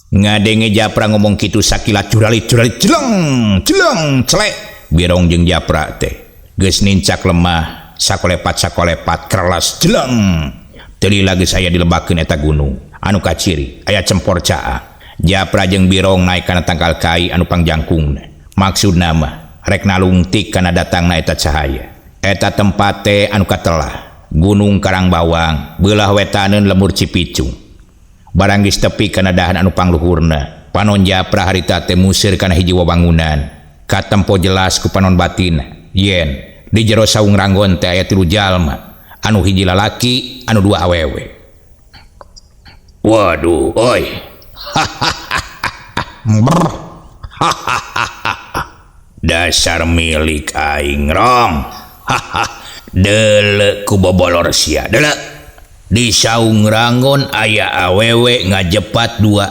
Ngadenge Japra ngomong kitu sakilat curalit curalit jeleng jeleng celek Birong jeung Japra teh geus nincak lemah sakolepat sakolepat kerelas jeleng teu lila geus aya dilebakeun eta gunung anu kaciri aya cempor caang. Japra jeung Birong naik kana tangkal kai anu pangjangkungna maksudna mah rek nalungtik kana datangna eta cahaya. Eta tempat teh anu katelah Gunung Karangbawang beulah wetaneun lembur Cipicung. Barang geus tepi kana dahan anu pangluhurna, panon Japra harita teh museur kana hiji wawangunan. Katempo jelas ku panon batin yen di jero saung ranggon teh aya tilu jalma, anu hiji lalaki, anu dua awewe. Waduh oi. Brr. Dasar milik aing Rong. Deuleu ku bobolor sia, deuleu. Di saung ranggon aya awewe ngajepat dua.